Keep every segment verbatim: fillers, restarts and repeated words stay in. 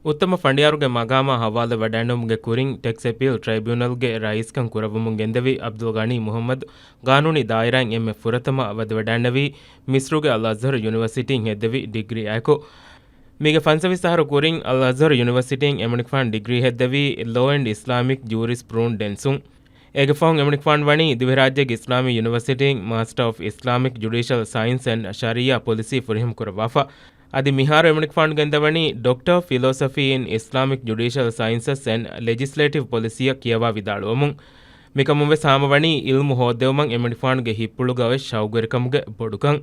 އުއްތަމަ ފަނޑިޔާރުގެ މަގާމާ ހަވާލުވެވަޑައިންނެވުމުގެ ކުރިން، ޓެކްސް އެޕީލް ޓްރައިބިއުނަލްގެ ރައީސްކަން ކުރައްވަމުން ގެންދެވި އަބްދުލް ޣަނީ މުހައްމަދު ގާނޫނީ ދާއިރާއިން އެންމެ ފުރަތަމަ ވަދެވަޑައިންނެވީ މިސްރުގެ އަލް އަޒްހަރު ޔުނިވަރސިޓީން ހެއްދެވި ޑިގްރީއާއެކު. މީގެ ފަންސަވީސް އަހަރު ކުރިން އަލް އަޒްހަރު ޔުނިވަރސިޓީން އެމަނިކުފާނު ޑިގްރީ ހެއްދެވީ ލޯ އެންޑް އިސްލާމިކް ޖޫރިސްޕްރޫޑެންސުން. އޭގެ ފަހުން އެމަނިކުފާނު ވަނީ ދިވެހިރާއްޖޭގެ އިސްލާމީ ޔުނިވަރސިޓީން މާސްޓަރ އޮފް އިސްލާމިކް ޖުޑިޝަލް ސައިންސް އެންޑް ޝަރީއާ ޕޮލިސީ ފުރިހަމަ ކުރައްވާފަ. އަދި މިހާރު އެމަނިކުފާނު ގެންދަވަނީ ޑޮކްޓަރ އޮފް ފިލޯސޮފީ އިން އިސްލާމިކް ޖުޑިޝަލް ސައިންސަސް އެންޑް ލެޖިސްލޭޓިވް ޕޮލިސީއަށް ކިޔަވާ ވިދާޅުވަމުން. މިކަމުން ވެސް ހާމަވަނީ އިލްމު ހޯއްދެވުމަށް އެމަނިކުފާނުގެ ހިތްޕުޅުގަ އޮތް ޝައުގުވެރިކަމުގެ ބޮޑުކަން.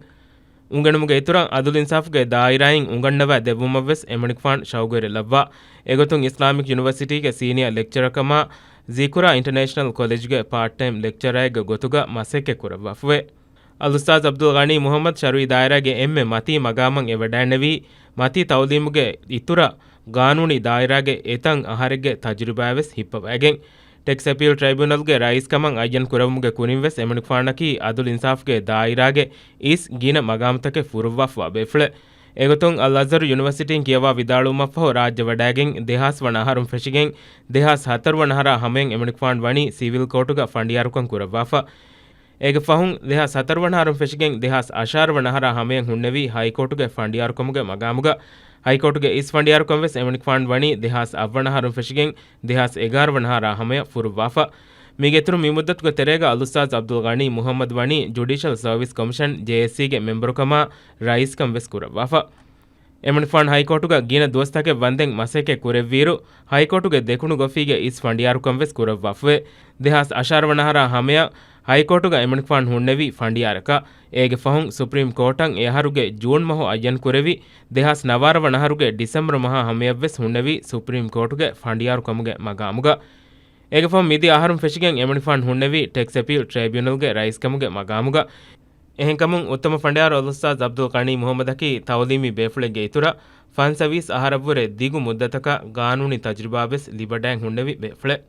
އުނގެނުމުގެ އިތުރަށް އަދުލު އިންސާފުގެ ދާއިރާއިން އުނގަންނަވައި ދެއްވުމަށް ވެސް އެމަނިކުފާނު ޝައުގުވެރި ލައްވާ. އެގޮތުން އިސްލާމިކް ޔުނިވަރސިޓީގެ ސީނިއާ ލެކްޗަރަރ ކަމާ ޒިކުރާ އިންޓަރނޭޝަނަލް ކޮލެޖްގެ ޕާޓް ޓައިމް ލެކްޗަރަރެއްގެ ގޮތުގަ މަސައްކަތް ކުރައްވާފަވޭ. އަލްއުސްތާޛް އަބްދުލް ޣަނީ މުހައްމަދު ޝަރުއީ ދާއިރާގެ އެންމެ މަތީ މަގާމަށް އެ ވަޑައިންނެވީ، މަތީ ތައުލީމުގެ އިތުރަށް ގާނޫނީ ދާއިރާގެ އެތައް އަހަރެއްގެ ތަޖުރިބާވެސް ހިއްޕަވައިގެން. ޓެކްސް އެޕީލް ޓްރައިބިއުނަލްގެ ރައީސްކަމަށް އައްޔަން ކުރެވުމުގެ ކުރިން ވެސް އެމަނިކުފާނަކީ އަދުލު އިންސާފުގެ ދާއިރާގެ އިސް ގިނަ މަގާމުތަކެއް ފުރުއްވާފަވާ ބޭފުޅެއް. އެގޮތުން އަލް އަޒްހަރު ޔުނިވަރސިޓީން ކިޔަވާ ވިދާޅުވުމަށްފަހު ރާއްޖެ ވަޑައިގެން ދެހާސް ވަނަ އަހަރުން ފެށިގެން ދެހާސް ހަތަރު ވަނަ އަހަރާ ހަމަޔަށް އެމަނިކުފާނު ވަނީ ސިވިލް ކޯޓުގަ ފަނޑިޔާރުކަން ކުރައްވާފަ. އޭގެ ފަހުން ދެހާސް ހަތަރު ވަނަ އަހަރުން ފެށިގެން ދެހާސް އަށާރަ ވަނަ އަހަރާ ހަމަޔަށް ހުންނެވީ ހައިކޯޓުގެ ފަނޑިޔާރުކަމުގެ މަގާމުގަ. ހައިކޯޓުގެ އިސް ފަނޑިޔާރުކަން ވެސް އެމަނިކުފާނު ވަނީ ދެހާސް އަށް ވަނަ އަހަރުން ފެށިގެން ދެހާސް އެގާރަ ވަނަ އަހަރާ ހަމަޔަށް ފުރުއްވާފަ. މީގެ އިތުރުން މި މުއްދަތުގެ ތެރޭގަ އަލްއުސްތާޛް އަބްދުލް ޣަނީ މުހައްމަދު ވަނީ ޖުޑިޝަލް ސަރވިސް ކޮމިޝަން، ޖޭއެސްސީގެ މެމްބަރުކަމާ ރައީސްކަން ވެސް ކުރައްވާފަ. އެމަނިކުފާނު ހައިކޯޓުގަ ގިނަ ދުވަސްތަކެއް ވަންދެން މަސައްކަތް ކުރެއްވިއިރު، ހައިކޯޓުގެ ދެކުނު ގޮފީގެ އިސް ފަނޑިޔާރުކަން ވެސް ކުރައްވާފަވޭ. ދެހާސް އަށާރަ ވަނަ އަހަރާ ހަމަޔަށް ހައިކޯޓުގަ އެމަނިކުފާނު ހުންނެވީ ފަނޑިޔާރަކަށް. އޭގެ ފަހުން ސުޕްރީމް ކޯޓަށް އެ އަހަރުގެ ޖޫން މަހު އައްޔަން ކުރެވި، ދެހާސް ނަވާރަ ވަނަ އަހަރުގެ ޑިސެމްބަރު މަހާ ހަމަޔަށް ވެސް ހުންނެވީ ސުޕްރީމް ކޯޓުގެ ފަނޑިޔާރުކަމުގެ މަގާމުގަ. އޭގެ ފަހުން މިދިޔަ އަހަރުން ފެށިގެން އެމަނިކުފާނު ހުންނެވީ ޓެކްސް އެޕީލް ޓްރައިބިއުނަލްގެ ރައީސްކަމުގެ މަގާމުގަ. އެހެންކަމުން އުއްތަމަ ފަނޑިޔާރު އަލްއުސްތާޛް އަބްދުލް ޣަނީ މުހައްމަދަކީ ތައުލީމީ ބޭފުޅެއްގެ އިތުރަށް ފަންސަވީސް އަހަރަށްވުރެ ދިގު މުއްދަތަކަށް ގާނޫނީ ތަޖުރިބާވެސް ލިބިވަޑައިގެން ހުންނެވި ބޭފުޅެއް.